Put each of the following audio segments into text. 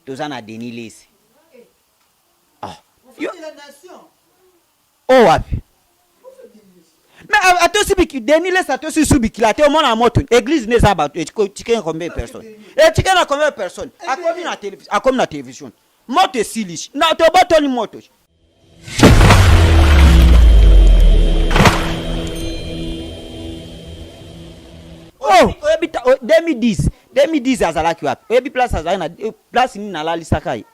Toza na Denis Lessi. Ah. Yo... Oh wapi? Mais atosi biki Denis Lessi atosi su bikila te omona moto église ne eza bato etike na combien de personnes? Etike na combien de personnes? Akomi na télévision, akomi na télévision. Moto esili. Na tobotoli moto. Oh, oyebi 2010 2010 azalaki wapi? Oyebi place azalaki na eh, place nini nalalisaka ye?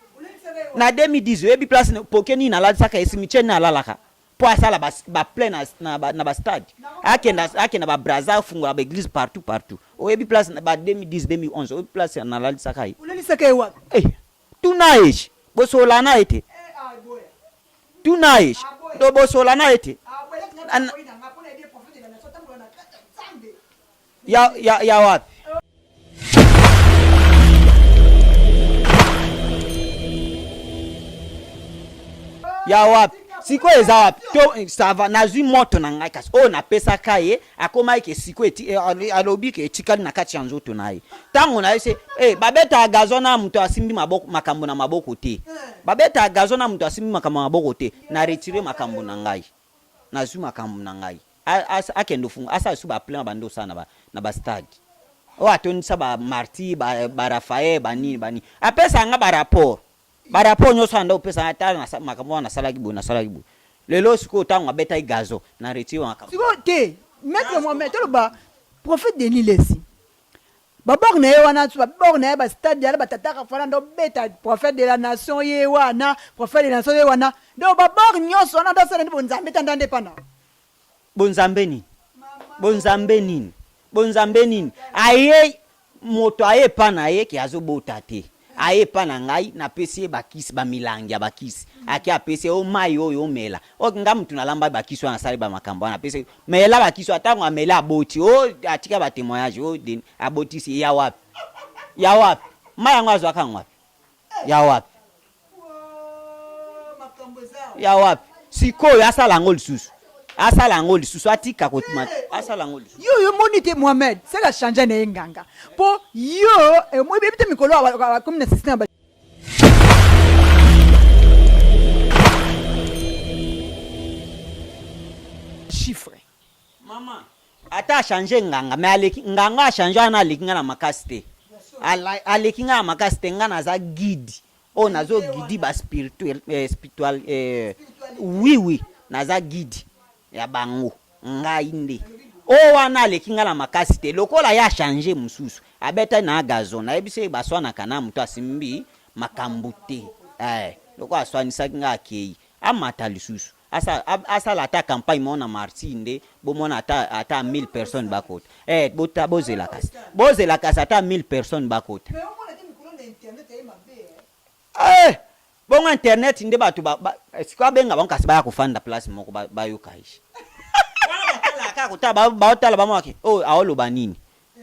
Na 2010 oyebi place poke nini nalalisaka ye, cimetière nini alalaka mpo asala ba, ba plein na, na, ba, na ba stade akenda akenda ba Brazza afungola ba église partout partout. Oyebi place na ba 2010 2011 oyebi place nalalisaka ye? Olalisaka ye wapi? Eh, tuna ye bosola na ye te tuna ye to bosola na ye te ya, ya, ya wapi ya wapi sikoyo eza wapi to sava nazwi moto na ngai kasi oyo napesaka ye akomaki ke sikoyo eh, alobi ke etikali na kati ya nzoto na ye ntango na ye se eh, babetaka gazon na moto asimbi maboko, makambo na maboko te babetaka gazon na moto asimbi makambo na maboko te na retire makambo na ngai nazwi makambo na ngai akende ofunga asala su baplan bando osala na bastade oyo atondisa bamartir barafael banini banini apesa nga barapport Ba rapport nioso anda opesa ata na makambo wana nasalaki boye nasalaki boye lelo sikoyo tango abetaki gazo na retire makambo. Sikoyo te maitre Mohamed toloba prophète Denis Lessi ba bord na ye wana ba bord na ye ba stade yala ba tata Rafael ando beta prophète de la nation ye wana prophète de la nation ye wana donc ba bord nionso wana ando asala nde bonzambe tanda nde pana. Bonzambe nini? Bonzambe nini? Bonzambe nini? Aye moto aye epa na ye ke azobota te aye epa na ngai napesi ye bakisi bamilangi ya bakisi ake apesi ye o mai oyo omela ok nga motu nalamba bakisi wana asali bamakambo wana apesi mela bakisi wana ntango amela aboti o atika batemoignage o abotisi ya wapi ya wapi mai yango azwaka yango wapi ya wapi ya wapi sikoyo asala yango lisusu asala yango lisusu atika kotuma asala yango lisusu yo yo moni te Mohamed seka change na ye nganga po yo oyebi te mikolo akomi na système chiffre mama ata achange nganga mais aleki nganga achange wana aleki nga na makasi te aleki nga na makasi te nga naza guide oyo nazo guide ba spirituel eh, spiritual eh, oui oui naza guide ya bango ngai nde oyo wana aleki nga na makasi te lokola ye achange mosusu abetani na gazon nayebisi ye baswanaka na moto asimbi makambo te eh, lokola aswanisaki nga akei amata lisusu asala ata campagne moko na martyr nde bomona ata ata 1000 personnes bakota eh bota bozela kasi bozela kasi ata 1000 personnes bakota eh bongo internet nde bato ba, ba, sikoyo abenga bango kasi baya kofanda place moko bayoka ba ye wana batalaka kaka kotala baotala bamonake oyo oh, aoloba nini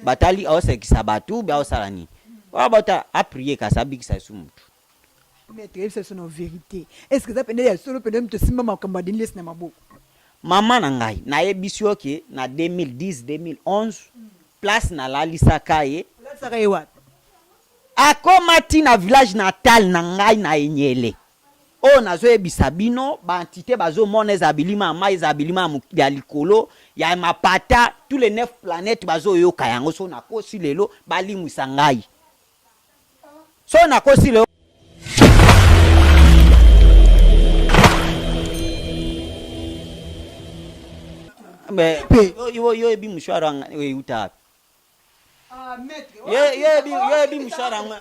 batali aosekisa bato baosala nini wana baotala aprie kasi abikisa esu motu Maître yebisa biso na verite est ce que eza pende ya solo pende moto osimba makambo ya Denis Lessi na maboko? Maman na ngai nayebisi yo ke na 2010 2011 place nalalisaka ye. Olalisaka ye wapi? Akoma ti na village natal na ngai na Enyele. Oyo nazoyebisa bino ba entite bazomona ezala bilima ya mayi ezala bilima ya likolo ya mapata tous les 9 planètes bazoyoka yango soki nakosi lelo balimwisa ngai. Soki nakosi lelo Mais yo oyebi mouchoir euta wapi? Ah, yo yebi mouchoir yango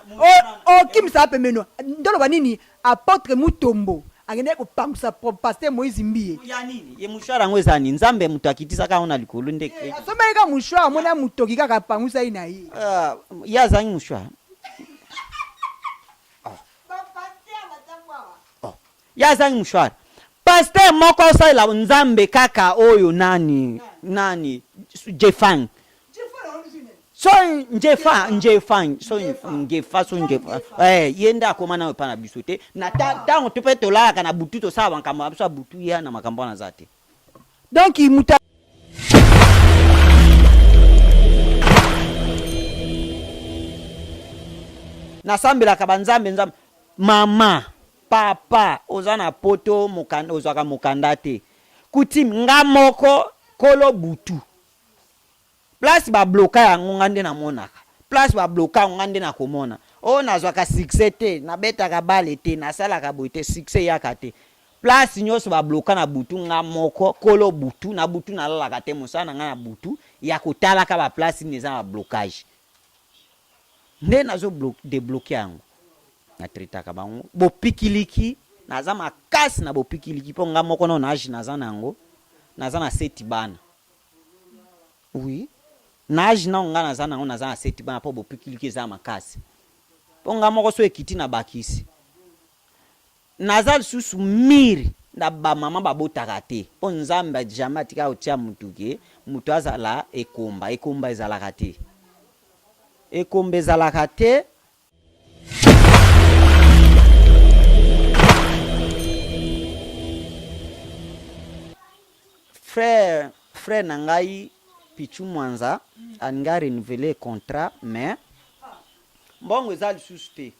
okimisa pembeni ndoloba nini apotre Mutombo akendaki kopangusa pasteur Moïse Mbiye ya nini ye mouchoir yango eza nini Nzambe moto akitisaka yango na likolo nde eh, asombaki kaka mouchoir amoni ya motoki kaka apangusa ye na ye ah, ye azangi mouchoir oh. Oh. Ye azangi mouchoir pasteur moko asalela Nzambe kaka oyo nani nani Jefang So njefa njefa so ngefa so ngefa eh ye nde akoma nayo epa na biso te na ntango to mpe tolalaka na butu tosala makambo na biso ya butu ya na makambo wana aza te donc moto nasambelaka banzambe nzambe. Mama, papa oza na poto mokanda ozwaka mokanda te coutume nga moko kolo butu place ba bloka yango nga nde namonaka place ba bloka yango nga nde nakomona oh nazwaka succès te nabetaka balle te nasalaka boye te succès eyaka te place nionso ba bloka na butu nga moko kolo butu na butu nalalaka te mosala na nga na butu ya kotalaka ba place nini eza na blocage Nde nazo debloquer yango. Na traitaka bango bopikiliki, naza makasi na bopikiliki po nga moko nao na age naza na yango, naza na seti bana. Oui, na age nao nga naza na yango naza na seti bana po bopikiliki eza makasi. Po nga moko soki ekiti na bakisi. Naza lisusu mire na ba maman babotaka te po nzambe jamais atika kotia mutu ke mutu azala ekomba ekomba ezalaka te ekomba ezalaka te. Frère frère na ngai Pitshou Mwanza alingi a renouveler contrat mais mbongo eza lisusu te.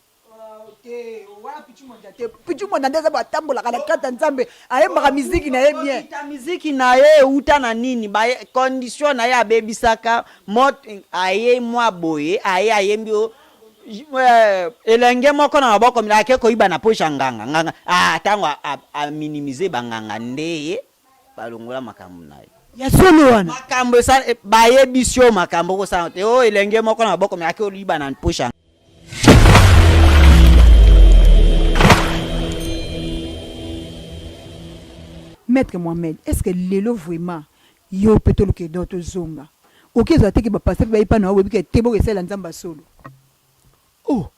Te wana pichu monda te pichu monda nde aza boye atambolaka na kati ya nzambe ayembaka miziki na ye bien Kokita miziki na ye ewuta na nini ba condition na ye abebisaka mot aye mwa boye aye ayembi o elenge moko na maboko milai ake koyiba na poche ya nganga nganga ah tango a minimiser ba nganga nde ye balongola makambo na ye ya solo wana makambo esala bayebisi yo makambo okosala te o elenge moko na maboko milai ake koyiba na poche ya Maître Mohamed, est-ce que lelo vraiment yo pe toluka edor tozonga oki ezala te ke ba pasteur pe baye pa na yo boyebi ke te boko esalela nzambe ya solo? Oh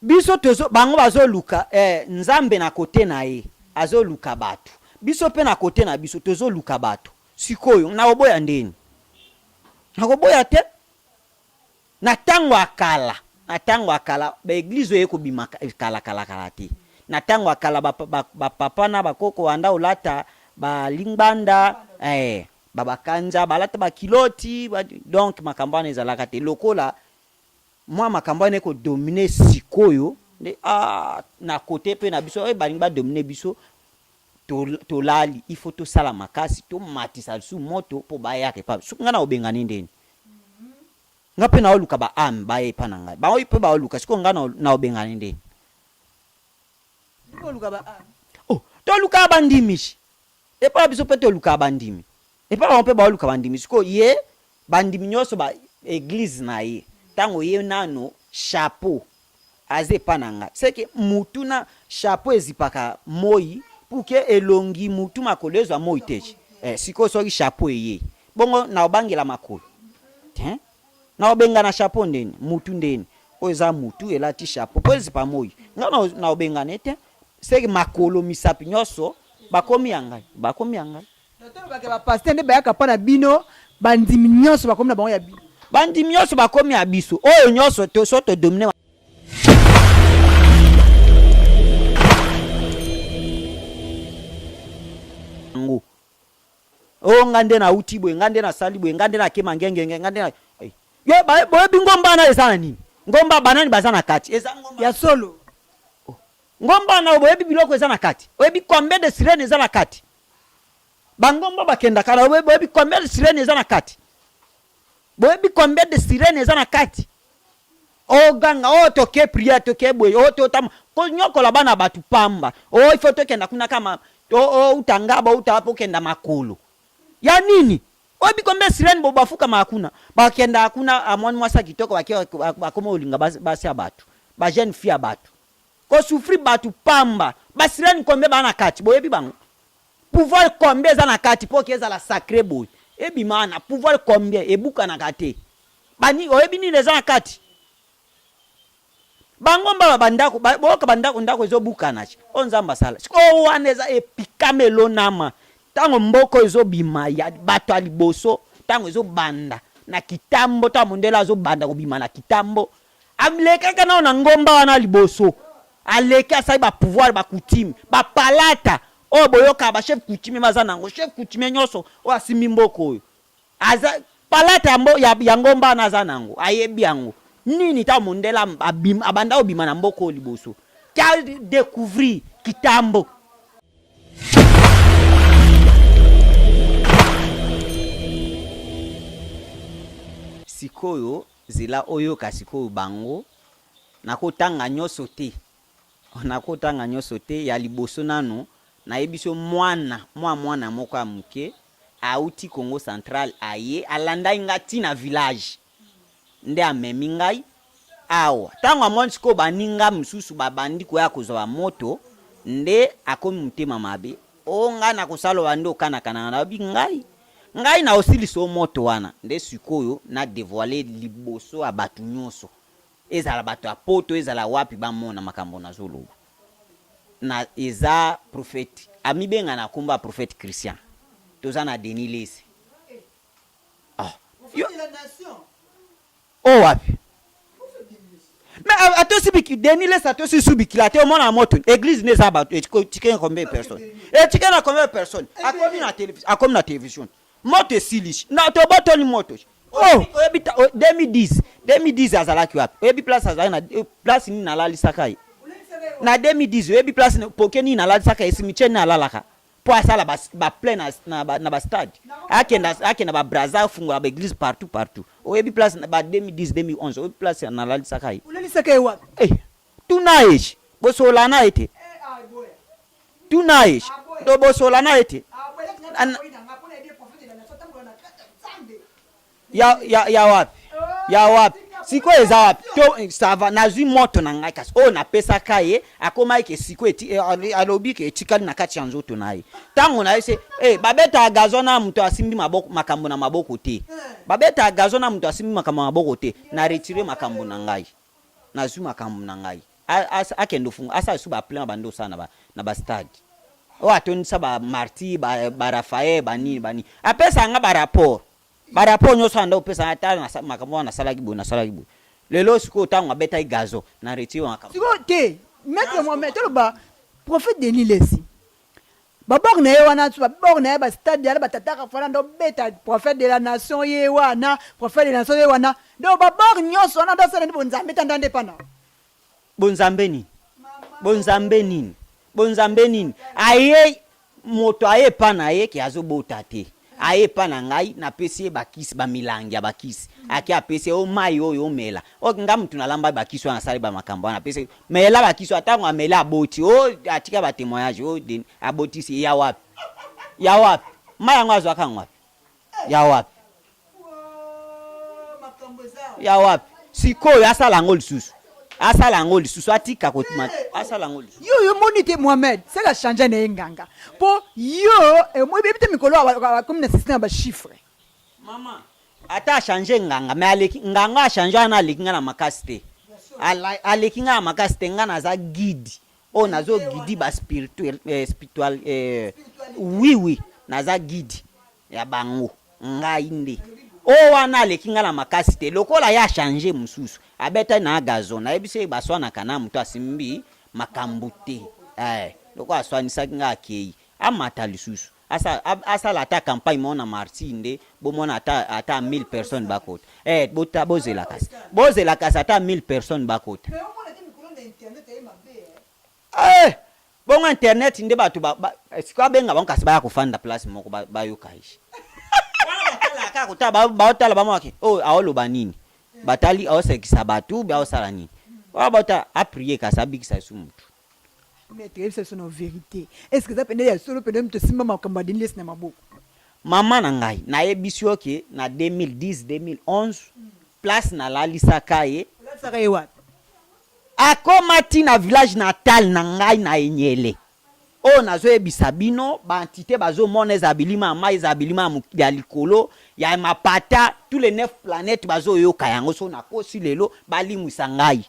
biso tozo bango bazoluka eh, nzambe na kote na ye azoluka bato biso pe na kote na biso tozoluka bato sikoyo nakoboya ndeni nakoboya te Na tango ya kala, na tango ya kala, ba eglise oyo eye kobima kala kala kala te. Na tango ya kala ba ba papa na ba koko banda kolata ba lingbanda eh, ba bakanza balata ba kiloti ba, donc makambo wana ezalaka te. Lokola mwa makambo wana eko dominer sikoyo nde ah na cote pe na biso eh balingi ba dominer biso tolali il faut tosala makasi tomatisa lisusu moto po bayaka epa soki ngai nakobengana ye ndeni nga pe naoluka ba ame baya epa na ngai bango pe baoluka sikoyo ngai nakobengana ye ndeni oluka ba ame oh tolukaka bandimi epa na biso pe tolukaka bandimi epa bango pe baoluka bandimi sikoyo ye bandimi nyonso ba eglise na ye ntango ye nano chapeau aza epa na nga ce que mutu na chapeau ezipaka moyi pour que elongi mutu makolo ezwa moyi te eh, sikoyo soki chapeau eye bongo na obangela makolo te na obengana chapeau ndeni mutu ndeni oyo eza mutu elati chapeau po ezipa moyi nga na obengana te ce que makolo misapi nyonso bakomi ya ngai bakomi ya ngai. Donc toloba ke ba pasteur nde bayaka pa na bino bandimi nionso bakomi na bango ya bino. Bandimi nionso bakomi ya biso oyo nionso to so to domine yango o nga nde nauti boye nga nde nasali boye nga nde nakema ngengenge nga nde na yo boyebi ngomba wana eza na nini ngomba banani baza na kati eza ngomba ya solo oh. Ngomba wana oyebi biloko eza na kati? Oyebi combien de sirene eza na kati? Ba ngomba bakendaka na boyebi combien de sirene eza na kati? Boyebi combien de sirene eza na kati? Oganga oh toke prière toke boye oh totama konyokola bana bato pamba oh il faut tokenda kuna kama oh uta ngaba uta wapi okenda makolo ya nini? Oyebi combien sirene bo bafukamaka kuna? Bakendaka kuna amoni mwasi ya kitoko bake bakoma kolinga basi ya bato ba jeune fille ya bato Ko souffrir batu pamba. Ba sirène combien ba na kati? Boyebi bango? Pouvoir combien eza na kati po ke ezala sacre boye? Ebima wana pouvoir combien ebukanaka te. Ba ni oyebi nini eza na kati? Ba ngomba ba bandako ba boyoka ba ndako ndako ezo bukana ci oyo Nzambe asala. Sikoyo wana eza epikama elonama tango mboka oyo ezo bima ya bato ya liboso tango ezo banda na kitambo tango mondele azo banda kobima na kitambo Alekaka nao na ngomba wana liboso aleki asali ba pouvoir ba coutume ba palata oyo boyokaka ba chef coutumier baza nango chef coutumier nyoso oyo asimbi mboka oyo aza palata ya, mbo, ya, ya ngomba wana aza nango ayebi yango nini ntango mondele abanda kobima na mboka oyo liboso. Ka découvrir kitambo. Sikoyo zela oyoka sikoyo bango nakotanga nyoso te nakotanga nyoso te ya liboso nanu nayebisi yo mwana mwa mwana moko ya muke awuti Congo central aye alandaki nga ti na village nde amemi ngai awa tango amoni sikoyo baninga mosusu babandi koya kozwa ba moto nde akomi motema mabe o ngai nakosala obandi okanakana nalobi ngai ngai nakosilisa yo moto wana nde sikoyo na devoile liboso ya bato nyonso ezala bato ya poto ezala wapi bamona makambo nazoloba na eza prophète amibenga na kombo ya prophète Christian toza na Denis Lese Ah. Yo... Oh wapi? Mais atosi biki Denis Lesa atosi su bikila te omona moto église ne eza bato etike combien de personnes etike na combien de personnes akomi na télévision akomi na télévision moto esili na tobotoli moto oh oyebi 2010 2010 azalaki wapi oyebi place azalaki na eh, place nini nalalisaka ye na 2010 oyebi place poke nini nalalisaka ye cimetière nini alalaka po asala ba, ba plein na, na, ba, na ba stade akenda akenda ba Brazza afungola ba eglise partout partout oyebi place ba 2010 2011 oyebi place nalalisaka ye olalisaka ye wapi eh, tuna ye bosola na ye te tuna ye to bosola na ye te Ya, ya, ya wapi ya wapi sikoyo eza wapi to sava nazwi moto na ngai kasi oyo napesaka ye akomaki ke sikoyo eti, eh, alobi ke etikali na kati ya nzoto na ye ntango na ye se eh, babetaka gazo na moto asimbi maboko, makambo na maboko te babetaka gazo na moto asimbi makambo na maboko te na retire makambo na ngai nazwi makambo na ngai akende ofunga asala lisusu ba plein abandi osala na ba, na ba stade oyo atondisa ba martyr ba, ba Raphaël banini banini apesa nga ba rapport ba rapport nyonso anda opesa nga tala makambo wana nasalaki boye nasalaki boye lelo sikoyo ntango abetaki gazo na retire makambo sikoyo te maître Mohamed toloba prophète Denis Lessi babor na ye wana babor na ye bastade yana batataka fana ndo beta prophète de la nation ye wana prophète de la nation ye wana donc babor nyonso wana ndo asala nde bonzambe tanda nde pana Bonzambe nini? Bonzambe nini? Bonzambe nini? Aye moto aye epa na ye ke azobota te aye epa na ngai napesi ye bakisi bamilangi ya bakisi ake apesi ye o mai oyo omela ok nga motu nalamba bakisi wana asali bamakambo wana apesi mela bakisi wana ntango amela aboti o atika batemoignage o abotisi ya wapi ya wapi mai yango azwaka yango wapi ya wapi ya wapi sikoyo asala yango lisusu asala yango lisusu atika kotuma asala yango lisusu yo yo moni te Mohamed sala change na ye nganga po yo oyebi te mikolo akomi na système ya ba chiffre mama ata achange nganga mais aleki nganga achange wana aleki nga na makasi te aleki nga na makasi te nga naza guide oyo nazo guide ba spirituel eh, spiritual eh, oui oui naza guide ya bango ngai nde oyo wana aleki ngai na makasi te lokola ye achange mosusu abetaki na gazon nayebisi ye baswanaka na moto asimbi makambo te eh, lokola aswanisaki ngai akei amata lisusu asala ata campagne moko na martyr nde bomona ata, ata 1000 personnes bakota eh, bota bozela kasi bozela kasi ata 1000 personnes bakota eh, bongo internet nde bato ba, ba, sikoyo abenga bango kasi baya kofanda place moko bayoka ba ye wana batalaka kaka kotala baotala bamonake oyo oh, aoloba nini batali aosekisa bato baosala nini wana baotala aprie kasi abikisa esu motu Maître yebisa biso na verite est ce que eza pende ya solo pende moto esimba makambo ya Denis Lessi na maboko? Maman na ngai nayebisi yo ke na 2010 2011 place nalalisaka ye. Olalisaka ye wapi? Akoma ti na village natal na ngai na Enyele oyo nazoyebisa bino ba entite bazomona ezala bilima ya mayi ezala bilima ya likolo ya mapata tous les 9 planètes bazoyoka yango soki nakosi lelo balimwisa ngai.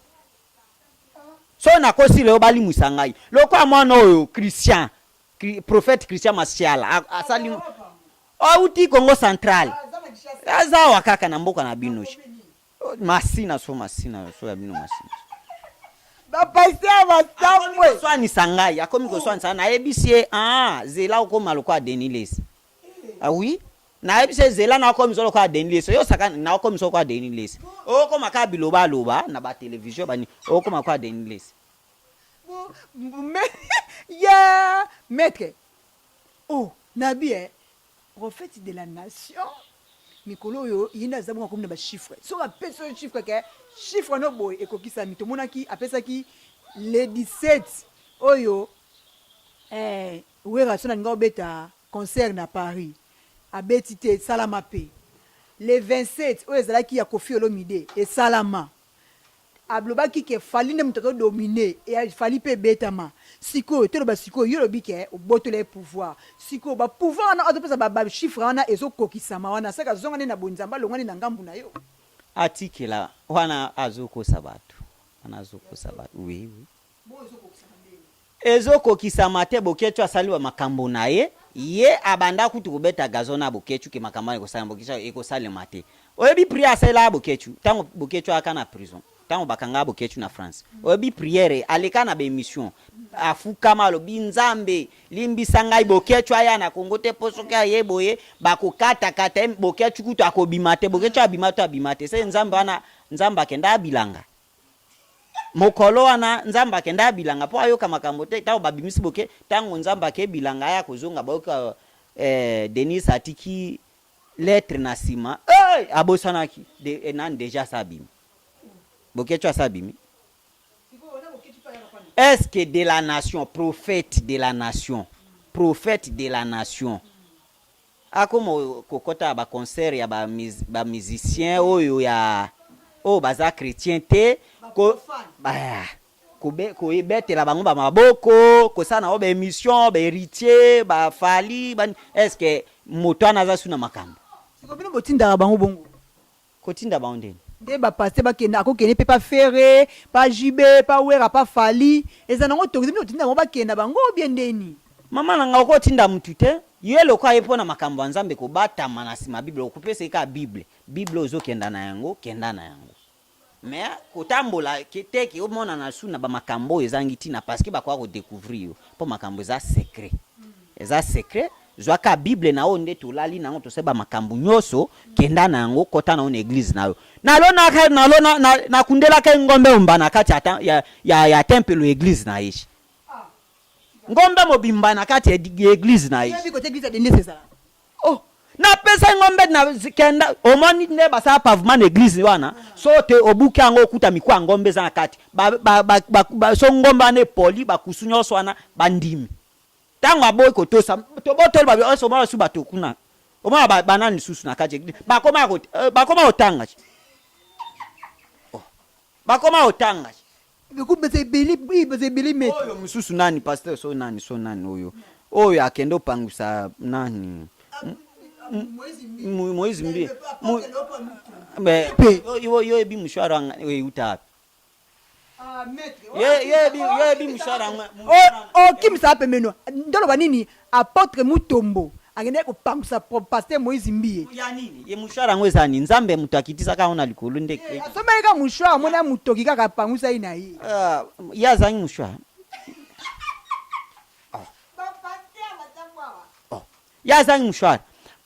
Soki nakosi lelo balimwisa ngai. Lokola mwana oyo Christian, prophète Christian Masiala asali auti Congo central. Aza awa kaka na mboka na bino. Masina so masina so ya bino masina. Ba pasteur basambwe. Koswanisa ngai, akomi koswanisa nayebisi ye ah zela okoma lokola Denis Lessie. Ah oui? Nayebisi ye zela nakomisa lokola Denis Lessie. Yo saka nakomisa lokola Denis Lessie. Okoma kaka biloba loba na ba television bani okoma lokola Denis Lessie. Po ye maître oh nabi eh prophète de la nation mikolo oyo ye nde aza bongo akomi na ba chiffre soki apesi yo chiffre ke chiffre no boye ekokisami tomonaki apesaki le 17 oyo eh, Werrason alinga obeta concert na Paris abeti te esalama pe le 27 oyo ezalaki ya Koffi Olomide esalama Alobaki que Fally nde mutu azo dominer et Fally pe ebetama. Sikoyo toloba sikoyo yo olobi que obotola ye pouvoir. Sikoyo ba pouvoir wana azo pesa ba chiffres wana ezo kokisama wana seke azonga nde na bonzambe alongwa nde na ngambu nayo? Atikela wana azo kosa batu wana azo kosa batu oui oui. Ezo kokisama te boketshu asali ba makambo na ye ye abanda kutu kobeta gazon na boketshu ke makambo wana ekosalema boketshu ekosalema te oyebi prière asalelaka boketshu tango boketshu ayaka na prison tango bakangaka boketshu na France oyebi prière aleka na ba emission afukama alobi nzambe limbisa ngai boketshu aya na Congo te po soki aye boye bakokata kata ye boketshu kutu akobima te boketshu abima to abima te se nzambe wana nzambe akenda bilanga Mokolo wana, Nzambe akenda bilanga po ayoka makambo te. Tango babimisi boke, tango Nzambe ake bilanga aya kozonga, bayoka eh, Denis atiki lettre na sima. Eh, abosanaki. De, eh, nani dejà asa abimi. Boketshu asa abimi. Est-ce que de la nation, prophète de la nation, prophète de la nation, Akoma kokota ba concert ya ba ba musiciens oyo ya oyo baza chretien te ko ba kobe kobetela bango ba maboko kosala na bango ba emission ba heritier ba fally ba est ce que moto wana aza su na makambo? Sikoyo bino botindaka bango bongo? Kotinda bango ndeni? Nde ba pasteur bakenda akokende pe pa ferre pa JB pa werra pa fally eza nango autorise bino botinda bango bakenda bango ou bien ndeni? Maman na nga oko tinda mutu te ye lokola aye pona makambo ya nzambe kobatama na sima bible okopesa ye kaka bible bible oyo ozo kenda na yango kenda na yango mais kotambola te ke omonana su na ba makambo oyo ezangi tina parce que bakoya ko decouvrir yo po makambo eza secret eza secret Zwa kaka bible na oyo nde tolali na yango tosali ba makambu nyoso kenda na yango kota na yo na eglise na yo nalonaka nalona na, nakundelaka ye ngombe mobimba na kati ya, ya, ya, ya tempelo ya eglise na ye ngombe mobimba na kati ya eglise na ye oh napesa ngombe na kenda omoni nde basala pavement na eglise wana so te obuki yango okuta mikuwa ya ngombe eza na kati ba, ba, ba, ba, ba, so ngombe wana epoli bakusu nyonso wana bandimi Tango aboyi kotosa, tobotoli ba biloko, omona lisusu bato kuna, omona ba banani lisusu na kati ya eglise, bakoma ko bakoma kotanga, oh, bakoma kotanga. Biloko baza ebele, baza ebele maître. Oyo mosusu nani pasteur so nani so nani oyo oyo akende opangusa nani Moïse Mbiye. Mais yo oyebi mouchoir euta wapi? Yebi mouchoir yango. Okimisa pembeni ndoloba nini apotre Mutombo akendaki kopangusa pasteur Moïse Mbiye. Ya nini? Ye mouchoir yango eza nini? Nzambe moto akitisaka yango na likolo nde. Asombaki kaka mouchoir amoni ya motoki kaka apangusa ye na ye. Ye azangi mouchoir? Ye azangi mouchoir?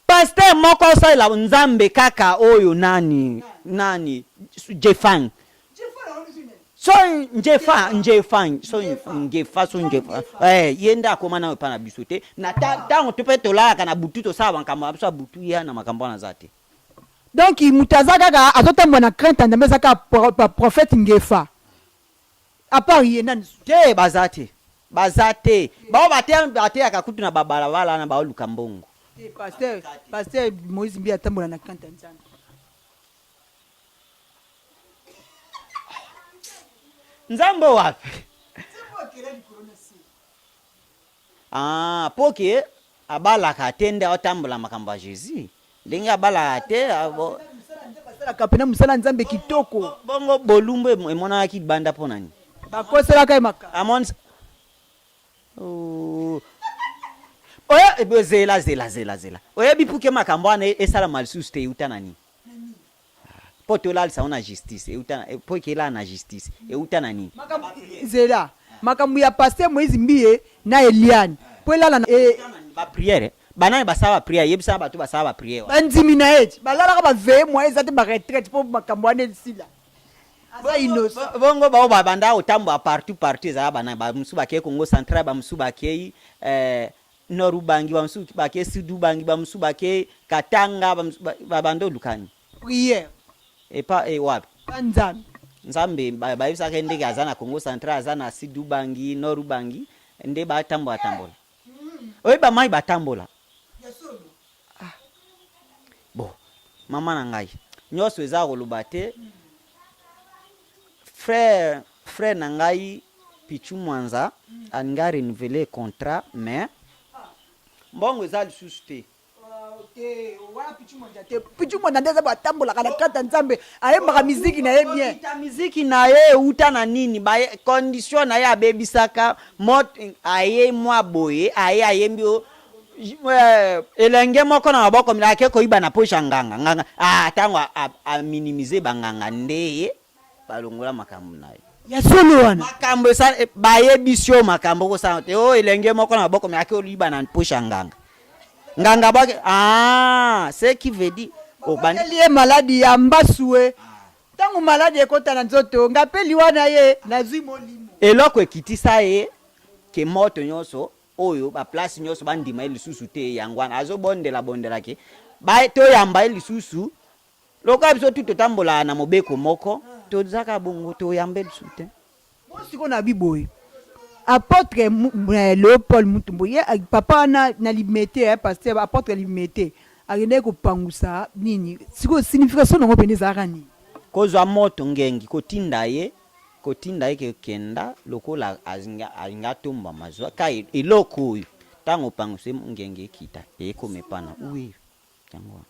Pasteur moko asalela Nzambe kaka oyo nani nani Jefang so njefa njefa so ngefa so ngefa eh, ye nde akoma nayo epa na biso te na ntango to mpe tolalaka na butu tosala makambo na biso ya butu ye na makambo wana aza te. Donc moto aza kaka azotambola na crainte ya Nzambe eza kaka prophète Ngefa à part ye nani lisusu? Te baza te baza te bao bateyaka kutu na ba balabala wana baoluka mbongo. Te pasteur pasteur Moïse Mbiye atambola na crainte ya Nzambe. Nzambe wapi? Ah, po ke abalaka te nde aotambola makambo ya Jesus. Ndenge abalaka te abo Asalaka pena mosala Nzambe kitoko. Bongo bolumbu emonanaki libanda mpo na nini? Bakoselaka ye makambo. Amoni oh. Oyo zela zela zela zela. Oyebi puke makambo wana esalama lisusu te euta na nini? Po tolalisa yango na justice euta na po eke elala na justice euta na nini? Makambo zela makambo ya pasteur Moïse Mbiye na Eliane po elala na. Ba prière ba nani basala ba prière yebisa nga batu basala ba prière wana. Bandimi na ye ti balalaka ba veille moyen eza te ba retraite po makambo wana esila. Aza innocent. Bongo bao babanda kotambola partout partout, ezala bana bamosusu bakei Congo Central, bamosusu bakei Nord Ubangi, bamosusu bakei Sud Ubangi, bamosusu bakei Katanga, babanda olukani. Prière. Epa wapi? Pa Nzambe. Nzambe bayebisaka ye ndenge aza na Congo Central, aza na Sud Ubangi, Nord Ubangi, nde batambola tambola. Oyeba mai batambola. Ah. Bon, mama na ngai, nyonso eza koloba te. Frère na ngai Pichu Mwanza alingi a renouveler contrat, mais mbongo eza lisusu te. Te, wana Pichu Mwanza te. Pichu Mwanza nde aza batambolaka na kati ya Nzambe, ayembaka miziki na ye bien. Kokita miziki na ye euta na nini? Ba condition na ye abebisaka mot aye mwa boye, aye ayembi o elenge moko na maboko mina ake koyiba na poche ya nganga. Nganga ah, tango a minimiser ba nganga nde ye balongola makambo na ye. Ya solo wana. Makambo esa bayebisi yo makambo okosala te. O elenge moko na maboko mina ake koyiba na poche ya nganga. Nganga bwake ah, ce qui veut dire obandi ye maladi ya mbasue. Tango maladi ekota na nzoto nga pe liwa na ye nazwi molimo. Eloko ekitisa ye ke moto nyonso oyo ba place nyonso bandima ye lisusu te, yango wana azobondela bondela ke ba toyamba ye lisusu lokola biso tu totambolaka na mobeko moko, tozaka bongo toyamba ye lisusu te. Bon sikoyo na bi boye apotre Leopold Mutombo ye papa wana na Limete eh, pasteur apotre Limete akendaki kopangusa nini sikoyo signification nango mpenza ezalaka nini? Kozwa moto ngengi kotinda ye kotinda ye kokenda lokola alingi atombama zwa ka eloko oyo ntango opangusa ye ngenge ekita ekoma epana oui yango wana.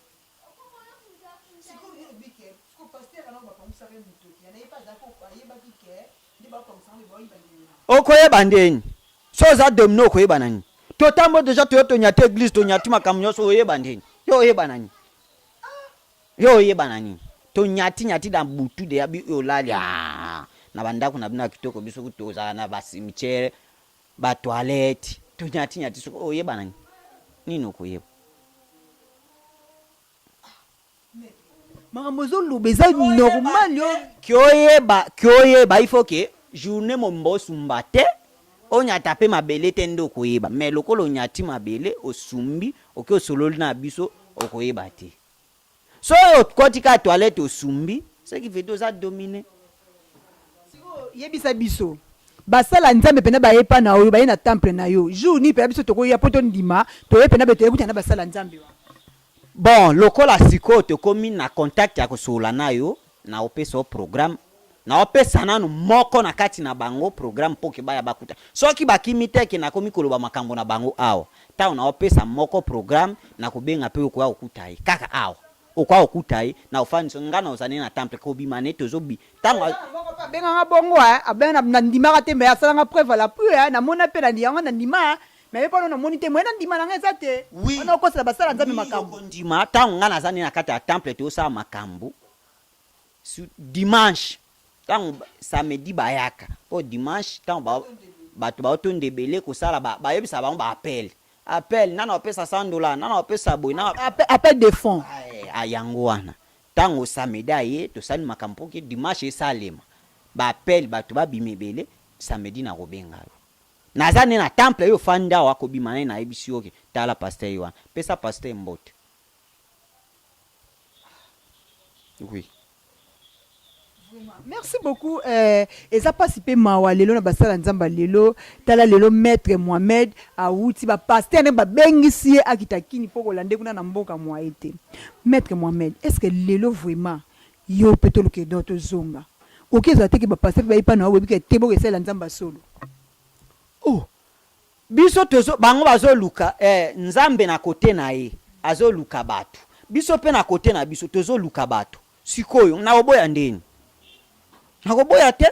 Okoyeba ndeni so oza domino okoyeba na nini totambo deja toyo tonyati eglise tonyati makambo nyonso oyeba ndeni yo oyeba na nini yo oyeba na nini tonyati nyati na butu deya bi olali ah, na bandako na bino ya kitoko biso kutu tozala na ba cimetière ba toilette tonyati nyati soki oyeba na nini nini okoyeba. Makambo ozoloba eza normal yo. Kioyeba kioyeba il faut que journée mobimba osumba te onyata pe mabele te nde okoyeba mais lokola onyati mabele osumbi oke osololi na biso okoyeba te soki okoti kaka toilette osumbi ce qui veut dire oza domine. Sikoyo yebisa biso basala nzambe pena baye epa na yo baye na temple na yo jour nini pena biso tokoya po tondima toye pena be toye kutana na basala nzambe wana. Bon lokola sikoyo tokomi na contact ya kosolola na yo, nakopesa yo programme, nakopesa nanu moko na kati na bango programme mpo ke baya bakuta. Soki bakimi te ke nakomi koloba makambo na bango awa, tango nakopesa moko programme, nakobenga mpe okoya kokuta ye kaka awa. Okoya kokuta ye, nakofandisa yo, nga nakozala ne na temple, kobima ne tozo bi, tango. Eza na moko pe abenga nga bongo hein, abenga na ndimaka te mais asala nga preuve à l'appui hein, namona pe na yango na ndima hein. Mais yo pona namoni te moyen na ndima na nga eza te. Oui. Wana okosela basala Nzambe Oui, makambo. okondima tango nga naza nde na kati ya temple tozosala makambo su dimanche tango samedi bayaka po dimanche tango ba bato baotonda ebele kosala ba bayebisa bango ba appel appel nani akopesa 100 dollars nani akopesa boye nani Appel, appel de fonds. Ah, yango wana tango samedi aye tosali makambo po ke dimanche esalema ba appel bato babima ebele samedi nakobenga yo Naza nde na temple yo ofandi awa kobima naye nayebisi yo ke tala pasteur ye wana pesa pasteur mbote oui. Merci beaucoup eh, eza pasi pe mawa lelo na basala nzambe ya lelo tala lelo maitre Mohamed awuti ba pasteur nde babengisi ye akita kini po kolanda ye kuna na mboka mwaye te maitre Mohamed est ce que lelo vraiment yo pe toluka edor tozonga oki ezala te ke ba pasteur pe baye pa na yo boyebi ke te boke salela nzambe ya solo. Oh biso tozo bango bazo luka eh, nzambe na cote na ye azo luka batu biso pe na cote na biso tozo luka batu sikoyo nakoboya ndeni nakoboya te